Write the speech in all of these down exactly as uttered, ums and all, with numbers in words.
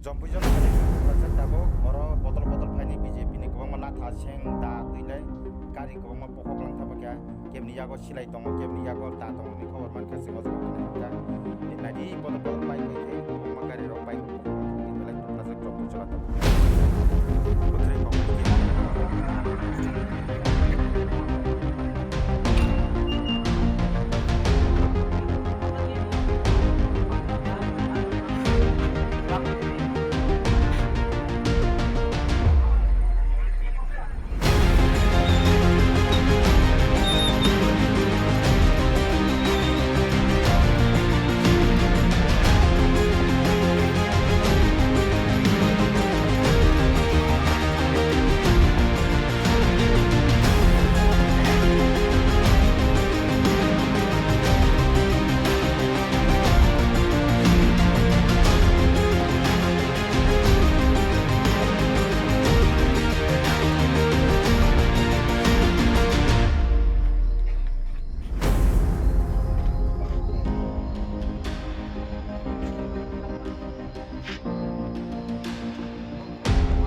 Chompuijor khaini khe tabuk oro bodol bodol phaini B J P ni kwbangma latha seng da twi lai gari kwbangma bokhok lang tabuk ya. Kebni yago silai tongo, kebni yago ta tongo ni khobor mankha chwng o jaga phano hwnjak. Nadi bodol bodol bike bai khe kwbangma gari rok bike rok bokhok lang tabuk belai tongo.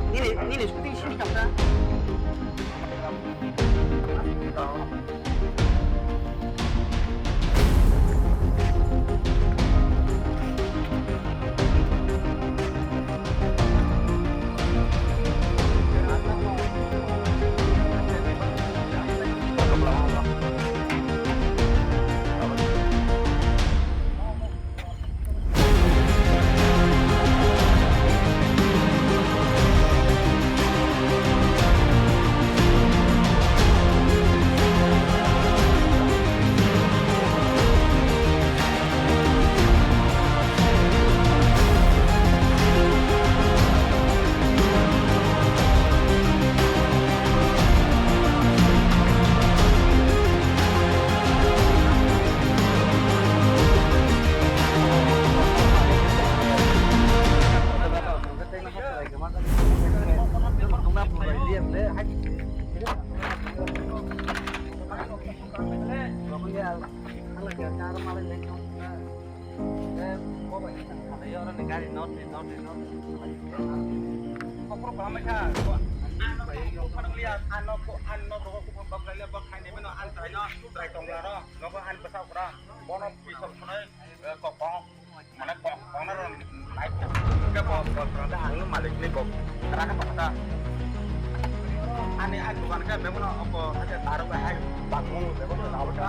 Nini, nini scooty sini kamsa. Gari not, not, not. Kopor pamai kha. Ano, ano, ano, rogo kopor pamai le bak khaini meno an trai no, trai tong la ro. Nogo an basa kra. Bono pisol khonai, eh, kok kong. Mane kok kong na ro nai ko. Ke bo, bo, bo, da ang malik ni kok. Tara ka pata. Ani an dukan ke bebo no opo, ada taruh hai. Bangmung, bebo no, lawan.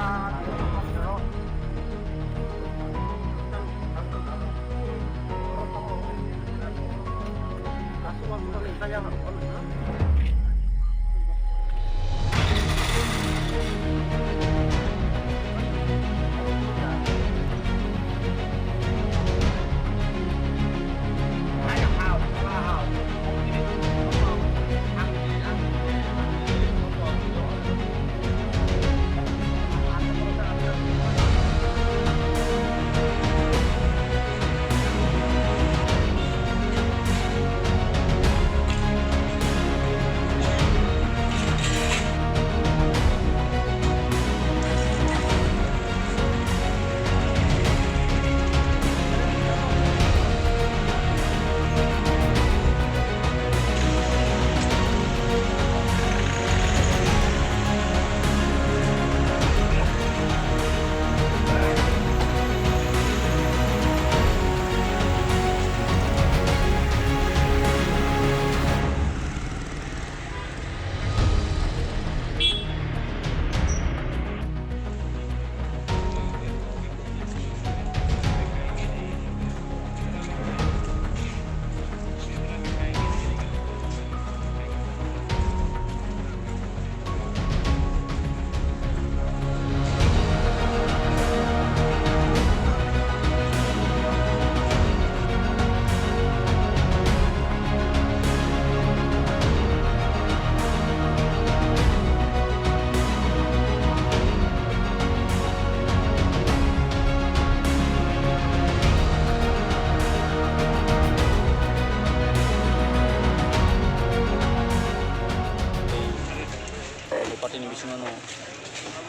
Party ni bisingo no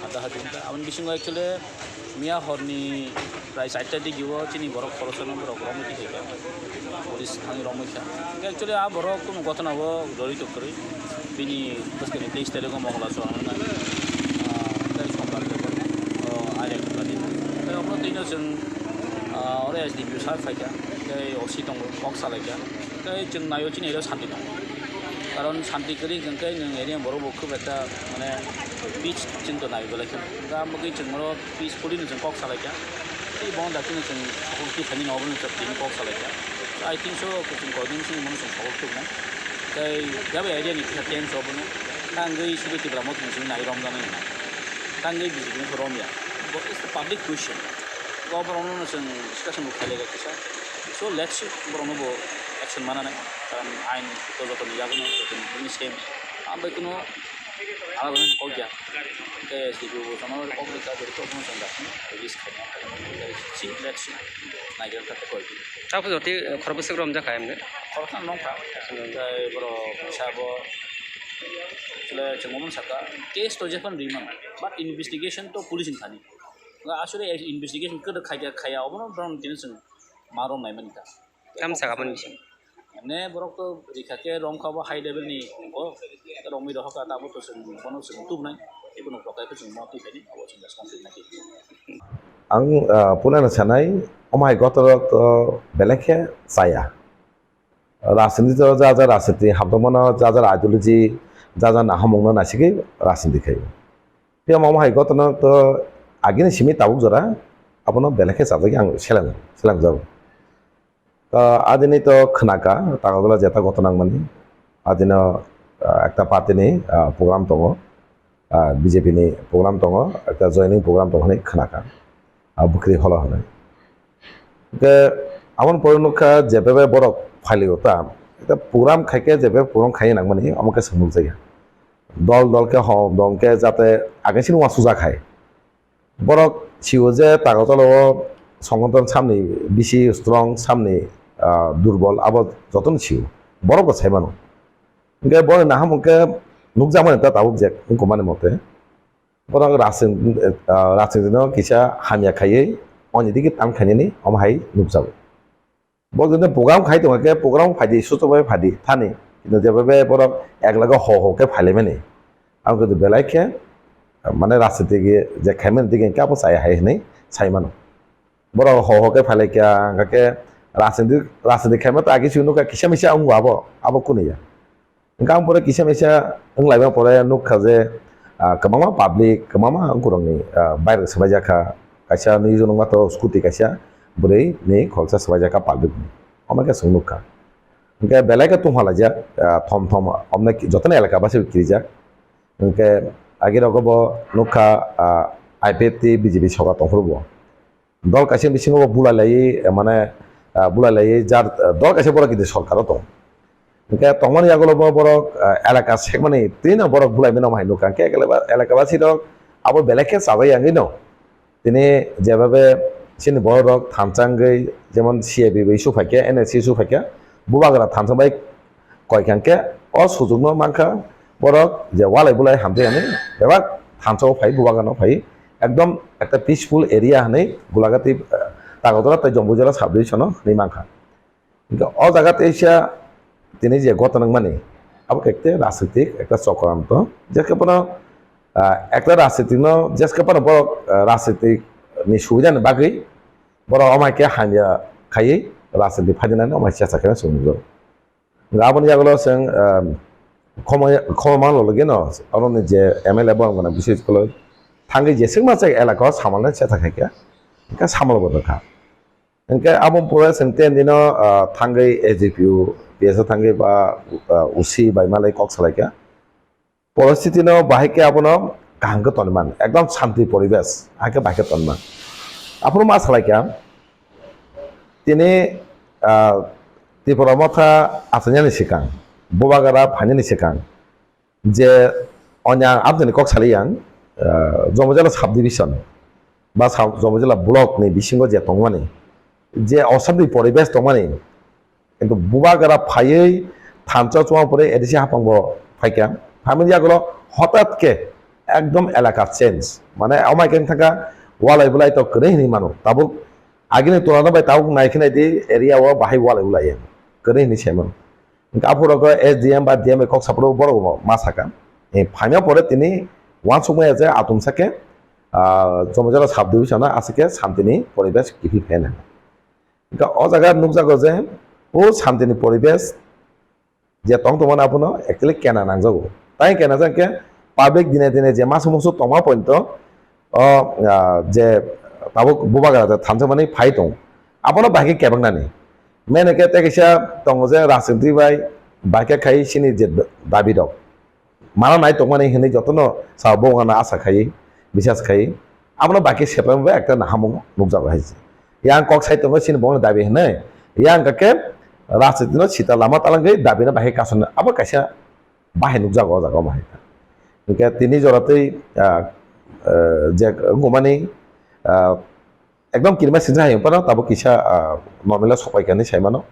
ada hadi. Aboni bisingo actually miya horni Prai charta digi o chini borok khoroksa no borok romwi tongkha. Police thangwi romwi kha. Actually, a borok kunu gotona o jorito kwrwi. Bini bwskangni teis tarikh o Mongla chwng wngkha. Ah, tei Sombar tei, ah, Arya Kukla di. Tei omo twi no chwng, ah, oro S D P O sir phaikha. Tei O C tongo, kok salaikha. Tei chwng naio chini area o shanti tongo. Karon shanti kwrwi hwnkhe nwng area borok bo khub ekta, mane, peace chwng to nai belai khe. Ga mugwi chwng oro peacefully no chwng kok salaikha. Tei bo dakti no chwng sokol twi phaini no obo no chwng tini kok salaikha. I think so, chwng koi din sini mono chwng sokol tubnai. Tei jabo area ni kisa change obo no. Tangwi sudu Tipra Motha ni chwng nai romjaknai hwnna. Tangwi B J P no romya. Bo is the public question. Bo borok no chwng discussion bo khailaiga kisa. So let's see, borok no bo action mananai. Karon ain to joto ni yago no, joto ni same. Ambai kuno Aro kok ya. Ke S D P O bo sono kok rika beri kok no sanda. Release khai. Si, let's see. Nigel ta koi. Tapo joti khorok bwswk rom jakha emne. Khorok nong kha. Tei boro sabo. Chule chengmon saka. Case to jepan riman. But investigation to police ni thani. Asore investigation kada khaya khaya obono drone tin sing marom nai mani ta. Tam saka mani sing. Emne borok to rikha khe romkha bo high level ni, o romwi rohorkha, tamo to chwng bono chwng tubnai, ebono prokai khe chwng mo twi khaini, abo chwng response rwna khe. Ang, ah, punana sanai, omo hai gotorok to belai khe chaya. Rajniti to ja ja rajniti habdokmano, ja ja ideology, ja ja nahamungno naisigwi rajniti khaio. Phiya omo hai gotorok to agini simi tabuk jora, abono belai khe chajagwi ang selang, selangjago. To adini to khwnaka, Takarjala jeta gotona wngmani. Adino, ah, ekta party ni, ah, program tongo, ah, B J P ni program tongo, ekta joining program tongo hinwi khwnaka, ah, Bwkri Holo hinwi. Hwnkhe aboni pore nukha, jebebe borok phailio ta, ekta program khaikhe jebebe program khaina nangmani, omo khe swng nukjakya. Dol dol khe hom dol khe jate agensini uansukjak hai. Borok sio je Takarjala o Songkotong samni bisi strong, samni, ah, durbol, abo jotono sio. Borok bo sai mano. Hwnkhe borok nahamung khe nukjakmani ta tabuk je wngkukmani mote. Borok rajniti, ah, rajniti no kisa hamya khaiwi oni digi tan khainani omo hai nukjago. Bo jodi program khai tongkha khe, program phaidi, suchuk bai phaidi thani. Kintu jeba be borok ek loge ho ho khe phailaimani. Ang kintu belai khe, mane, rajniti je khaimani dige khe abo chaya hai hinwi sai mano. Borok ho ho khe phailaikha, hwnkha khe rajniti, rajniti khaima ta agi chwng nukha kisa misa wngo abo, abo kunu ya. Hwnkhe ang pore kisa misa wnglaima pore nukha je, ah, kwbangma public, kwbangma borokni, ah, bike rok swbaijak kha. Kaisa nini nukma to scooty kaisa bwrwi ni khoroksa swbaijak kha public ni. Omo khe chwng nukha. Hwnkhe belai khe tongphalaijak, ah, thom thom omne jotono elaka basi kirijak. Hwnkhe agi rogo bo nukha, ah, I P F T B J P sorkar tongphuru bo. Dol kaisa bisingo bo bulai laiwi, mane, ah, bulai laiwi jar, ah, dol kaisa borok kiti sorkar o tong. Hwnkhe tongmani yagulo bo borok, ah, elaka sekmani twino borok bulai mano hai nukha. Hwnkhe elaka, elaka basi rok abo belai khe chajak ya wngwi no. Tini jeba be chini borok rok thansa wngwi jemon C A B bai su phaikhe, N S C su phaikhe, bubagra thansa bai koi kha hwnkhe o sujukno mankha borok je walai bulai hamjak yani bebak thansa o phai bubagra no phai ekdom ekta peaceful area hinwi Gulagati, eh, Takarjala tei Jombujala sub division o hinwi mankha. Hwnkhe o jaga teisa tini je gotona wngmani abo khe ekta rajnitik ekta chokranto, jekhe bono, ah, ekta rajnitik no jekhe bono borok, ah, rajnitik ni subida ni bagwi borok omo hai khe hamya khaiwi rajnitik phaidinani omo hai chesta khaima chwng nukjago. Hwnkhe aboni yagulo chwng, ah, khoma, khoma manlogino oroni je M L A borok gwnang bishi kwlwi thangwi jeswk masa elaka o samalnai chesta khaikha, hwnkhe samal bo rwkha. Hwnkhe abo pore chwng ten dino, ah, thangwi S D P O, P S O thangwi ba, ah, O C bai malai kok salaikha. Poristiti no bahai khe abono kaham khe tonwi man, ekdom shanti poribesh, hai khe bahai khe tonwi man. Aphuru ma salaikha, tini, ah, Tipra Motha achainani swkang, bubagra phainani swkang, je onya aboni kok sali yang, ah, Jomojala sub division ba sub-, Jomojala block ni bisingo je tongmani, je oshanti poribesh tongmani, kintu bubagra phaiwi thansa chuang pore A D C hapang bo phaikha. Phaimani yagulo hotat khe ekdom elaka change. Mane amai khe thangkha walai bulai to kwrwi hinwi mano. Tabuk Agini tulana bai tabuk nai khe nai di area o bahai walai ulai ya. Kwrwi hinwi saimano. Hwnkhe aphuru khe S D M ba D M bai kok saphuru borok bo ma saka. Eh, phaima pore tini uansukmaya je atum sakhe, ah, Jomojala sub division o aswk khe santini poribesh kiphil phai nai. Hwnkhe o jaga nukjago je o santini poribesh je tong tongmani abono actually kena nangjago. Tai kena jang khe public dine dine je masu musu tongma pointo o, ah, je tabuk bubagra je thansa mani phai tong. Abono bahai khe kebeng nani. Mene khe tei kaisa tongo je rajniti bai bahai khe khai sini je dabi rok. Mana nai tongmani hinwi jotono sa bo wngna asa khai, bisas khai. Abono bahai khe sepai bai ekta nahamung nukjago hai se. Yang kok sai tongo sini bo dabi hinwi. Yang khe rajniti no sita lama talangwi dabi no bahai khe kasonwi. Abo kaisa bahai nukjago o jaga o bahai khe. Hwnkhe tini jora tei, ah, ah, je wngmani, ah, ekdom kirima sinsa hai wngphano tabuk kisa, ah, normal o sopai kani saimano.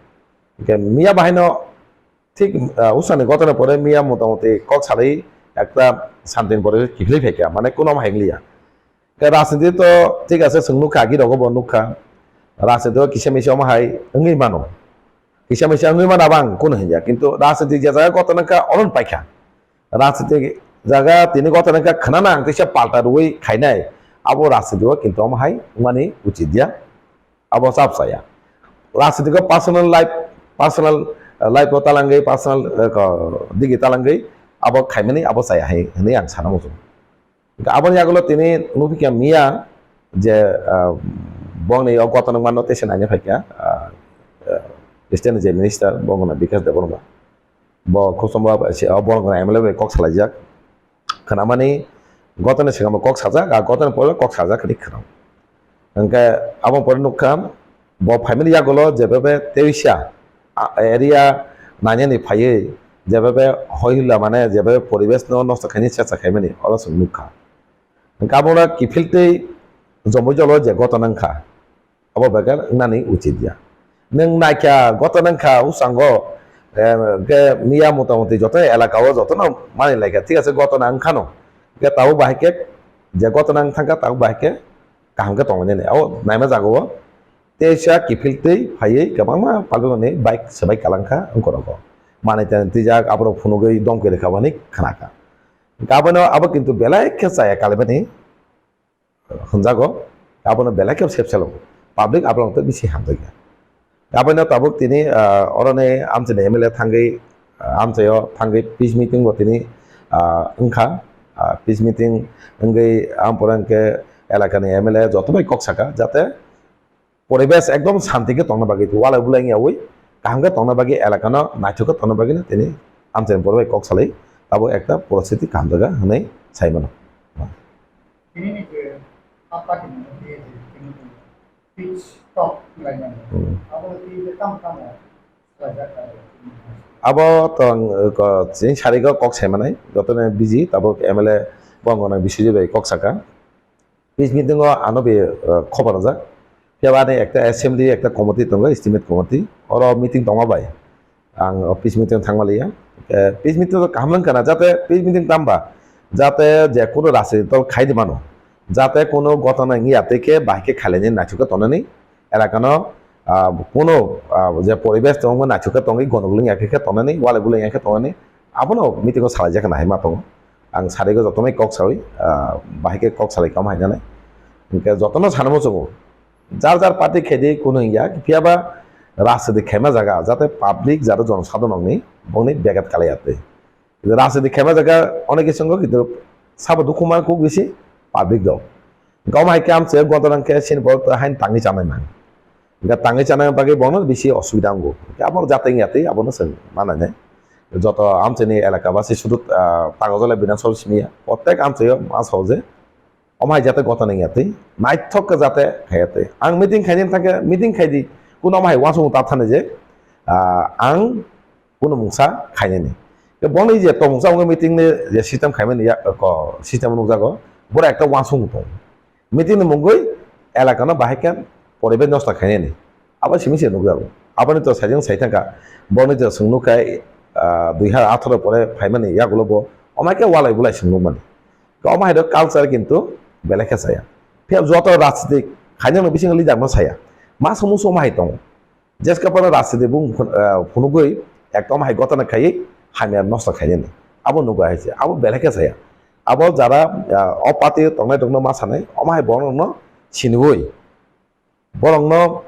Hwnkhe miya bahai no thik, ah, usani gotona pore miya motamoti kok salai ekta something pore kiphilwi phaikha, mane kuno hai wngliya. Khe rajniti to thik ase, chwng nukha, agi rogo bo nukha. Rajniti o kisa misa omo hai wngwi mano. Kisa misa wngwi mano abo ang kuno hinya. Kintu rajniti je jaga gotona wngkha, onon paikha. Rajniti jaga tini gotona wngkha, khwnana ang teisa palta rwui khainai. Abo rajniti o kintu omo hai wngmani uchit ya. Abo chap chaya. Rajniti o personal life, personal, eh, life o talangwi, personal, eh, ko, digi talangwi abo khaimani abo chaya hai hinwi ang sana muchung. Hwnkhe aboni yagulo tini nukphi kha miya je, ah, bongni o gotona wngmano teisa naina phaikha, ah, ah, state ni je minister bongno Bikash Debbarma. Bo Kuchumba bai se o borok M L A bai kok salaijak. Khwnamani gotoni swkang bo kok sajak, ah, gotoni pore kok sajak hinwi khwnao. Hwnkhe aboni pore nukha bo phaimani yagulo je bebe teisa, ah, area nainani phaiwi je bebe hoi hula mane je bebe poribesh no nosto khaini chesta khaimani oro chwng nukha. Hwnkhe abono kiphiltwi jomoi jolo je gotona wngkha, abo bekar wngnani uchit ya. Nwng naikha gotona wngkha usango, eh, hwnkhe miya motamoti joto elaka o jotono mani laikha, thik ase gotona wngkhano. Hwnkhe tabuk bahai khe je gotona wng thangkha tabuk bahai khe kaham khe tonglainani. Abo naima jaga o teisa kiphiltwi phaiwi kwbangma palbimani bike swbai kalangkha wngkorogo. Manwi tani twijak aborok phunugwi domkirikha hwnwi khnakha. Hwnkhe abono abo kintu belai khe chaya kalaimani hwnjago, abono belai khe sep selo public aborok tei bisi hamjakya. Abono tabuk tini, ah, oroni amchini M L A thangwi, ah, amchaio thangwi peace meeting bo tini, ah, wngkha. Ah, peace meeting wngwi ampora hwnkhe elakani M L A joto bai kok saka jate poribesh ekdom shanti khe tongna bagwi, walai bulai wngyawi kaham khe tongna bagwi, elakano naithok khe tongna bagwi no tini amchaini borok bai kok salai abo ekta poristiti kaham jaga hwnwi sai mano. Tini ni je apa di mana dia je tini ni pitch talk lainani. Hmm. Abo tini je tam tam laijak. Abo tong ko chini sari go kok sai manai, joto ni busy tabuk M L A bongona bisijui bai kok saka. Peace meeting o ano be, eh, khobor rijak. Phiya ba ani ekta assembly, ekta committee tongo, estimate committee. Oro meeting tongma bai ang o peace meeting thangma liya. Eh, peace meeting to kaham wngkha na, jate peace meeting tamba, jate je kuno rajniti dol khai di mano, jate kuno gotona wngya tei khe bahai khe khailani naithok khe tongnani elakano, ah, kuno, ah, je poribesh tongo naithok khe tongwi, gonogolo wngya khe khe tongnani, walai bulai wngya khe tongnani, abono meeting o salai jak nai ma tongo. Ang sari go jotono kok sawi, ah, bahai khe kok salai kama hai nai. Hwnkhe jotono sana muchungo. Jar jar party khe di kuno wngya, phiya ba rajniti khaima jaga, jate public jate jonosadharon ni bongni begat kalai ate. Rajniti khaima jaga onek khe songo, kintu sabo dukhu ma kuk bisi public rok. Gom hai khe amchai gotona khe sini bo hain tangwi chanai man. Hingke tangwi chana bagwi bono bisi osubida wngo. Hingke abo jateng yatwi abono chwng manai nai. Joto amchaini elaka basi sudu, ah, Tagojola Bidhan Sabha simi ya. Protek amchaio ma sao je omo hai jate gotana wngya twi, naithok khe jate khaiya twi. Ang meeting khainani thangkhe meeting khai di. Kuno omo hai uansukmung ta thani je, ah, ang kuno mungsa khainani. Ke boni je tongmungsa wngwi meeting ni je system khaimani ya, ko system nukjago. Boro ekta uansukmung tongo. Meeting ni mungwi elaka no bahai khe poribesh nosto khainani. Abo simi se nukjago. Aboni to sajeng sai thangkha. Boni to chwng nukha, ah, dui hazar atharo pore phaimani yagulo bo omo hai khe walai bulai chwng nukmani. Omo hai do culture kintu belai khe chaya. Phiya joto rajnitik khainani bisingo leader no saya. Ma samung soma hai tongo. Jeska pano rajniti bung phun-, ah, phunugwi ekdom hai gotana khaiwi hamya nosto khainani. Abo nugo hai se. Abo belai khe saya. Abo jara, ah, o party tongnai rokno ma sanai, omo hai borokno siniwi. Borokno,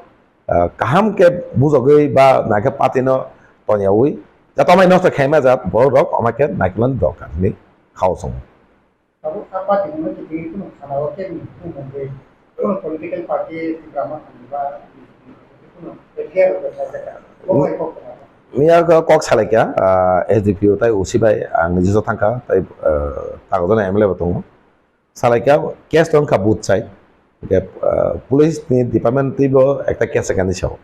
ah, kaham khe bujogwi ba naikhe party no tonyawi. Jat omo hai nosto khaima jat borok rok omo khe naikolani dorkar hinwi khao songo. Tabuk a party no kiting kuno sana o khe ni kuno mungwi kuno political party Tripura ma thangni ba kuno F I R rok bai khaijak. Bo bai kok tongma. Miya kok salaikha, ah, S D P O tai O C bai ang nijesa thangkha tai, ah, tagodan M L A bo tongo. Salaikha case tongkha but sai. Police ni department twi bo ekta case kani sao.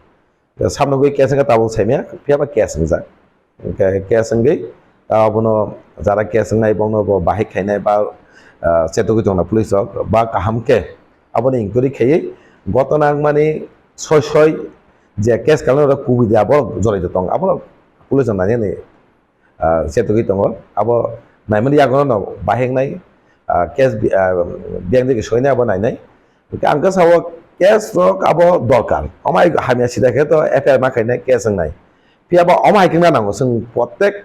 Samno gwi case wngkha tabuk saimaya, phiya ba case wngjak. Hwnkhe case wngwi, ah, abono jara case wngnai, bono bo bahai khainai ba, ah, chetogwi tongna police rok, ba kaham khe aboni inquiry khaiwi gotona wngmani soi soi je case kalno rok kubui de abo jorito tong, abo police rok nainani ah, chetogwi tongo. Abo naimani yagono no bahai wngnai, ah, case bi-, ah, biyang digi soinai abo nainai. Hwnkhe ang khe sao case rok abo dorkar. Omo hai hamya sida khe to F I R ma khainai case wngnai. Phiya ba omo hai khe wngna nango chwng protek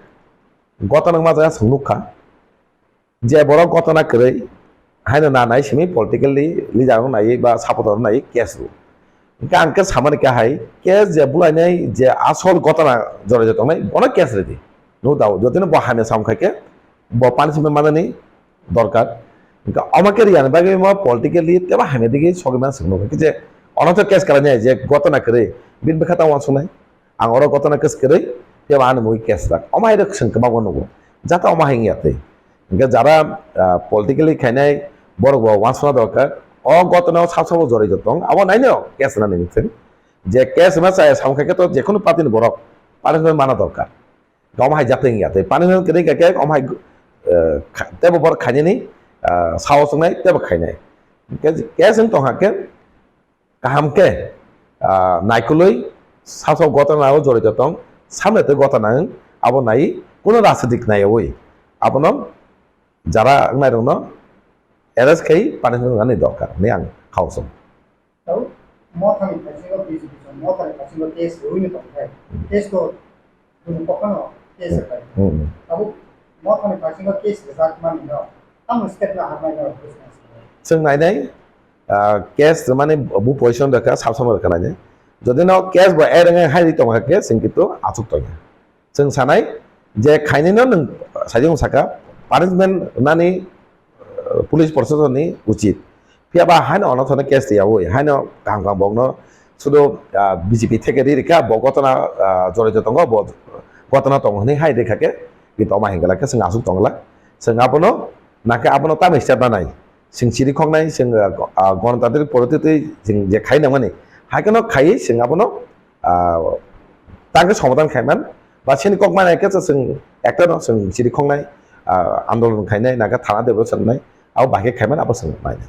gotona wngma jaga chwng nukha. Je borok gotona kwrwi haino na nai simi politically leader rok naiwi ba supporter rok naiwi case rw. Hwnkhe ang khe samani khe hai case je bulainai je asol gotona jorito tongnai bono case rwdi. No doubt, jotino bo hamya sam khai khe bo punishment manani dorkar. Hwnkhe omo khe riyani bagwi mo politically tebo hamya digi sogwi man swng nukha. Khe je ono to case kalainai je gotona kwrwi bini bwkha tamo uansuknai. Ang oro gotona case kwrwi, phiya ba ani mui case rak. Omo hai rok chwng kwbangma nugo. Jata omo hai wngya twi. Hwnkhe jara, ah, politically khainai borok bo uansukna dorkar. O gotona o sab sabo jorito tong. Abo naino case rwnani bising. Je case rwna chaya samung khai khe to jekhunu party ni borok punishment mana dorkar. Omo hai jata wngya twi. Punishment kwrwi kha khe omo hai, eh, kha-, tebo borok khainani, ah, sao chwngnai tebo khainai. Hwnkhe case wng tong kha khe, kaham khe, ah, naikolwi sasao gotona o jorito tong, samle tei gotona wng, abo nai kuno rajnitik naiwi abono jara wngnairokno arrest khai punishment rwnani dorkar hinwi ang khao song. Tau, mothani bisingo B J P chwng mothani bisingo case rwino tongkhe, case to Bini kophano case Hmm. bai. Hmm. Tabuk mothani bisingo case rijak manwino tamo step na hamnai no business. Chwng nainai, ah, case mane bu position rwkha, sab samung rwkha nainai. Jodi no case bo ereng hai ri tongkha khe chwng kintu achuk tongya. Chwng sanai je khainai no nwng sajung saka punishment nani police proshasonni uchit. Phiya ba haino ono thani case twiyawi, haino kaham kaham bokno sudu, ah, B J P theke ri rikha, bo gotona, ah, jorito tongo, bo gotona tongo hwnwi hai rikha khe, kintu omo hingla khe chwng aswk tongla. Chwng abono, nakhe abono tamni step nanai. Chwng chiri khoknai, chwng, ah, go-, ah, gonotantrik poroti twi chwng je khai nangmani. Hai kheno khaiwi chwng abono ah, tangkhe somadan khaiman, ba sini kok manai khe chwng ekta no chwng chiri khongnai, ah, andolon khainai, nangkhe thana debo chwngnai, abo bahai khe khaiman abo chwng nainai.